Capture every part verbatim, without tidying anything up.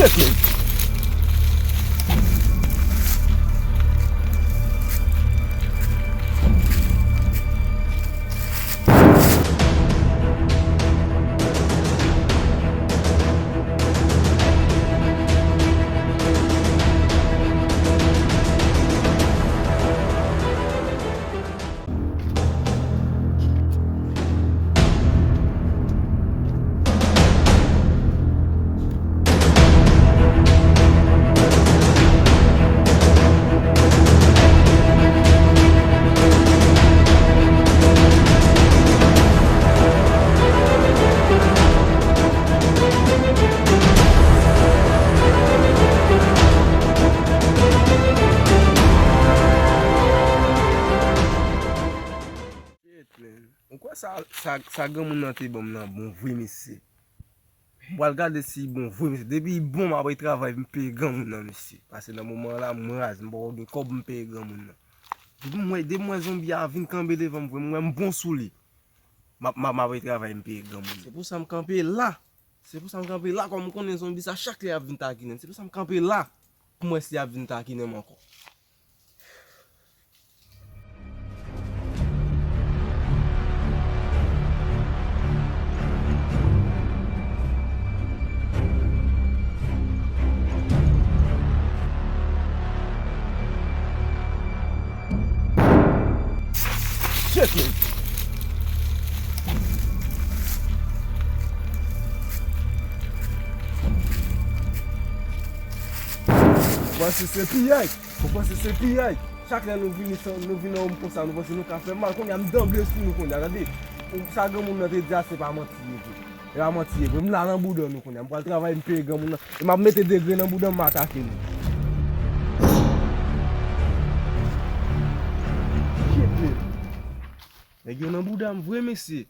Shit, man. Ou kwè sa, sa, sa granmoun nan te ban m nan bon vre, mesye? M pral gade si bon vre, mesye. Depi bon, m ap retravay, m peye granmoun nan, mesye. Paske nan moman la, m raz, m poko gen kòb, m peye granmoun nan. Depi m wè, depi m wè zonbi a vin kanpe devan m, vre, m wè m bon sou li. M ap, m ap, m ap retravay, m peye granmoun nan. Se pou sa m kanpe la. Se pou sa m kanpe la, kòm m konnen zonbi sa, chak lè y ap vin takinen m. Se pou sa m kanpe la, pou m wè si y ap vin takinen m ankò. Shit, man. Ou panse se piyay? Ou panse se piyay? Chak lè nou vini, nou vini nan yon konsa, nou panse nou ka fè mal. Kounye a, m danble sou nou kounye a, tande. Sa granmoun nan te di a, se pa manti li ye vre. E pa manti ye vre. M la nan bouda nou kounye a. M pral travay, m peye granmoun nan. E m ap mete degre nan bouda m, m atake nou. Shit, man. Nèg yo nan bouda m vre, mesye.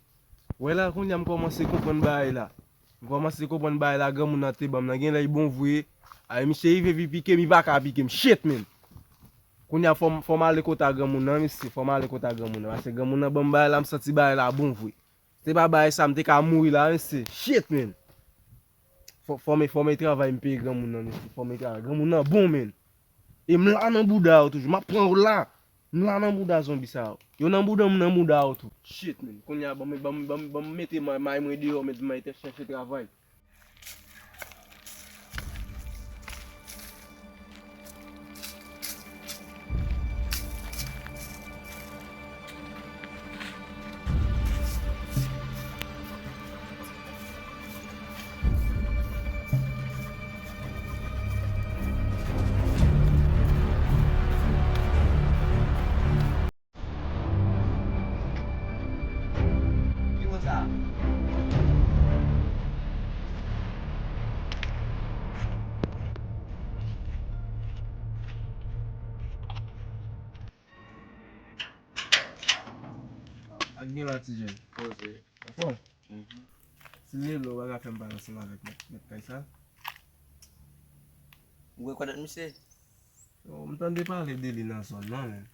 Wè la, kounye a m kòmanse konprann bagay la. M kòmanse konprann bagay la, granmoun nan te ban m nan. Gen lè li bon vre. Ay, misye rive vin pike m, li pa ka pike m. Shit, man. Kounye a, fò m, fò m ale kòt a granmoun nan, mesye. Fò m ale kòt a granmoun nan. Paske granmoun nan ban m bagay la, m santi bagay la bon vre. Se pa bagay sa, m te ka mouri la, mesye. Shit, man. Fò, fò m, fò m travay, m peye granmoun nan, mesye. Fò m travay. Granmoun nan bon, man. E m la nan bouda yo toujou. M ap pran yo la. M la nan bouda zonbi sa yo. Yo nan bouda m, m nan bouda yo tou. Shit, man. Kounye a, ban m, ban m, ban m, ban m mete may, may mwen deyò, mete may tèt chèche travay. Ki moun sa? Ak gen la ti jèn. Poze. Anfòm? Mhm. Ti Lelo, w pa ka fè m pale ansanm avèk mèt, mèt kay sa? Ou rekonèt misye? Yo, m tande pale de li nan zòn nan, men.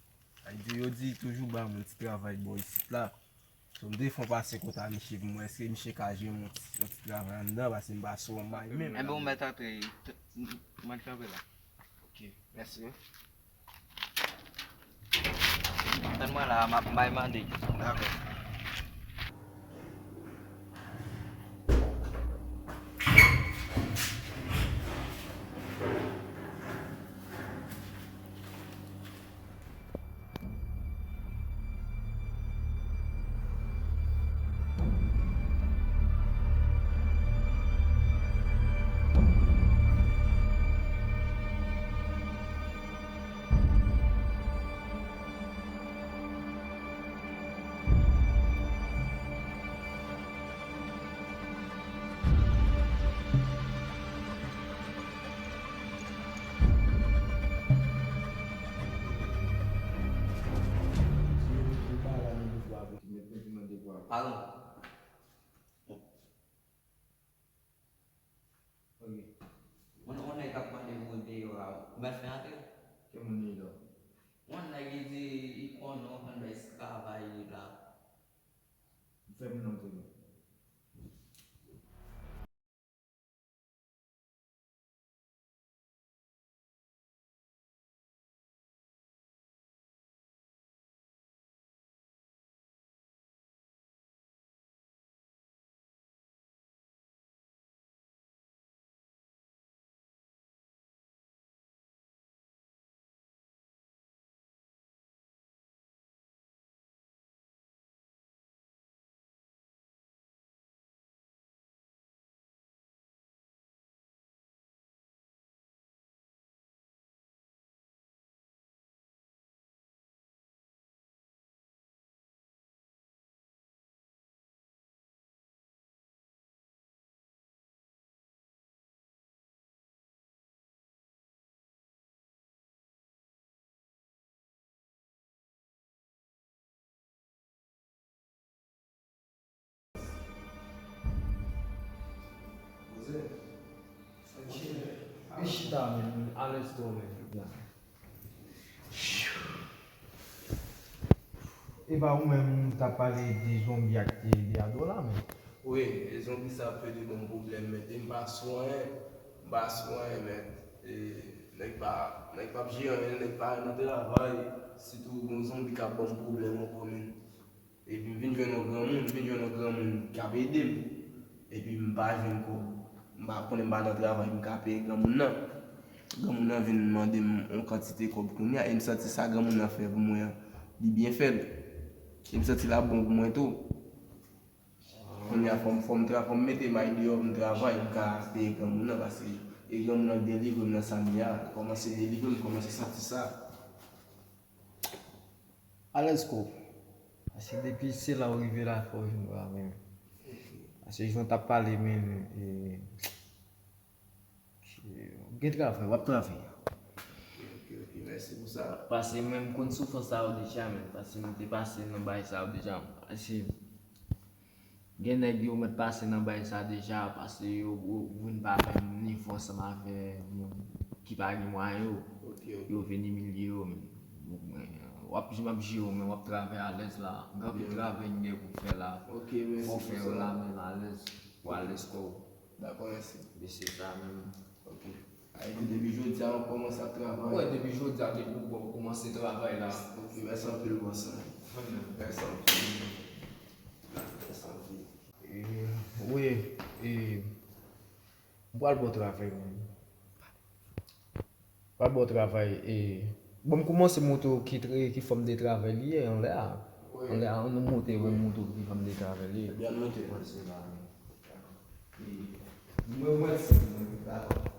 Sa vle di, yo di toujou ba moun ti travay bò isit la. So, m te fè yon pase kòt a misye pou m wè èske misye ka jwenn yon ti, yon ti travay anndan, paske m pa sou yon may menm. Enben, ou mèt antre, t-, m, m, mwen kanpe la. Ok, mèsi. Tann mwen la, m ap bay mande. Dakò. Pardon. Ok. Mwen, yon nèg ap mande pou deyò a, ou mèt fè antre? Ki moun li la? Yon nèg li di, li konnen w konn bay travay li la. Fè moun nan antre non. Li chita, men, alèz twò, men. Epa ou menm, ou t ap pale de zonbi ak de, de ado la, men. Wi, e zonbi sa ap plede ban m pwoblèm, men, e m pa sou anyen, m pa sou anyen, men, e, nèg pa, nèg p ap jere anyen, nèg pa nan travay, sitou gon zonbi k ap ban m pwoblèm ankò, men. Epi m vin jwenn yon granmoun, m vin jwenn yon granmoun k ap ede m. Epi m pa jwenn kòb. M pa konnen, m pa nan travay, m ka peye granmoun nan. Granmoun nan vin mande m yon kantite kòb kounye a, e m santi sa granmoun nan fè pou mwen an, li byen fè l. E m santi l ap bon pou mwen tou. Kounye a fò m, fò m tra-, fò m mete may deyò pou m travay, m ka peye granmoun nan, paske e granmoun nan delivre m nan sa m ye a. Li kòmanse delivre m, m kòmanse santi sa. Alèz kò. Paske depi se la ou rive la, fò w jwenn travay, men. Paske jan w t ap pale, men, e, e, gen travay, w ap travay. Ok, ok, ok, mèsi pou sa. Paske mwen, m konn soufrans sa yo deja, men. Paske m te pase nan bagay sa yo deja. Paske Gen nèg yo mèt pase nan bay sa deja, paske yo, yo vin pa menm nivo ansanm avè moun ki pa gen mwayen yo. Ok, ok. Yo vin imilye yo, men. W ap, m ap jere w, men w ap travay alèz la. Gen anpil travay m gen pou m fè la. Ok, mèsi pou sa. Fò w fè yo la menm alèz, pou alèz kò w. Dakò, mèsi. Men se sa menm. Ok. Sa vle di depi jodi a w ap kòmanse ap travay? Wi, depi jodi a, depi w kòmanse travay la. Ok, mèsi anpil, bòs. Mèsi anpil. Mèsi anpil. E, wi, e, m pral ba w travay, men. M pral ba w travay, e, bon, m kòmanse montre w ki tre-, ki fòm de travay li ye, anlè a. Wi. Anlè a, ann montre, wi, montre w ki fòm de travay li ye. Ebyen, montre. Kòmanse la, men. E, mwen, mwen, si, mwen, dakò.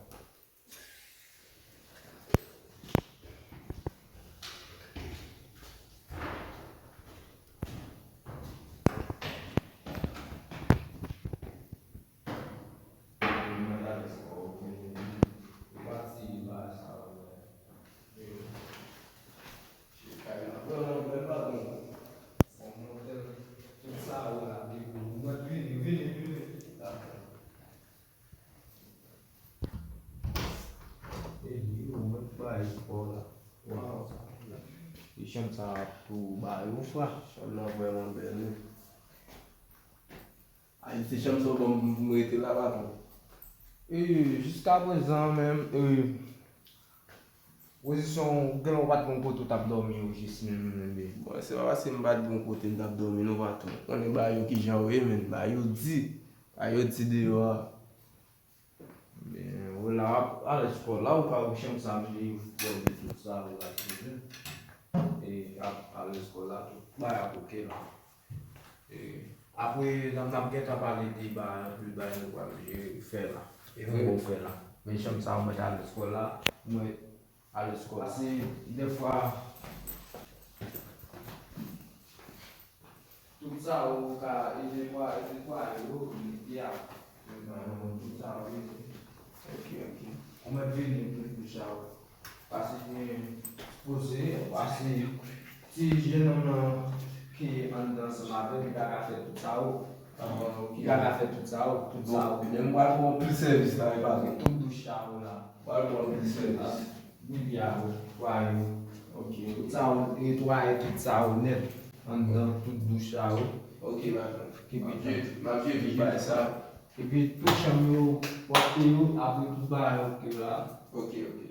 E li, ou mèt bay fò la. Waw. E chanm sa a tou ba yo fwa. Chanm nan vrèman bèl, wi. Ay, se chanm sa w ban m pou m rete la, patwon. E, jiskaprezan menm, e, pozisyon ou gen lè w pa t gon kote w t ap dòmi yo jis menm, menm, menm. Bon, se pa paske m pa t gon kote m t ap dòmi non, patwon. Ou konnen bagay yo kijan yo ye, menm. Bagay yo di. Bagay yo di deyò a. Ebyen, w la, w ap alèz kò w la, ou ka wè chanm sa m li, w wè tout sa, w la, e ap alèz kò w la, tout bagay ap oke la. E apre, n ap, n ap gentan pale de bagay, anpil bagay nou pral fè la. E vre, ou fè la. Men chanm sa, ou mèt alèz kò w la, mwen, alèz kò w la. Paske, dèfwa, tout sa ou ka, e netwa-, e netwaye yo, netwaye a. Tout sa ou ye. Ok, ok. Ou mèt vini tout bouch a ou. Pase gen poze, pase ti jenòm nan ki anndan ansanm avè l, li pa ka fè tout sa ou. Ah, ok. Li pa ka fè tout sa ou, tout sa ou. Donk, men m pral ba w plis sèvis la, e pa vre? Tout bouch a ou la. Pral ba w plis sèvis. Bouyi a, netwaye yo. Ok, ok. Tout sa ou, netwaye tout sa ou nèt. Anndan, tout bouch sa ou. Ok, patwon. Ki pi tèt. M ap jere, m ap jere bagay sa. Epi tout chanm yo, w ap peye yo, apre tout bagay yo oke la. Ok, ok.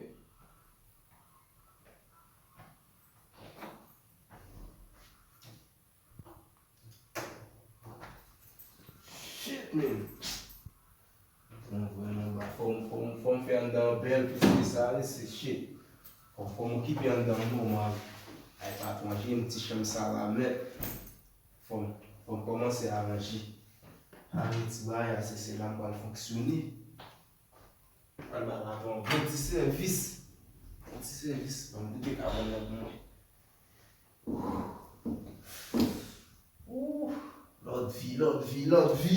Shit, man. Bon, vrèman, ba, fò m, fò m, fò m fè anndan an bèl plis ke sa, wi, se shit. Fò, fò m okipe anndan an nòmal. Ay, patwon, jere m ti chanm sa la, mèt. Fò m, fò m kòmanse aranje. Aranje ti bagay la, se, se la m pral fonksyone. Pral ba patwon an bon ti sèvis. Bon ti sèvis. Ban m goute kabòn nan pou mwen. Ooh, lòt vi, lòt vi, lòt vi.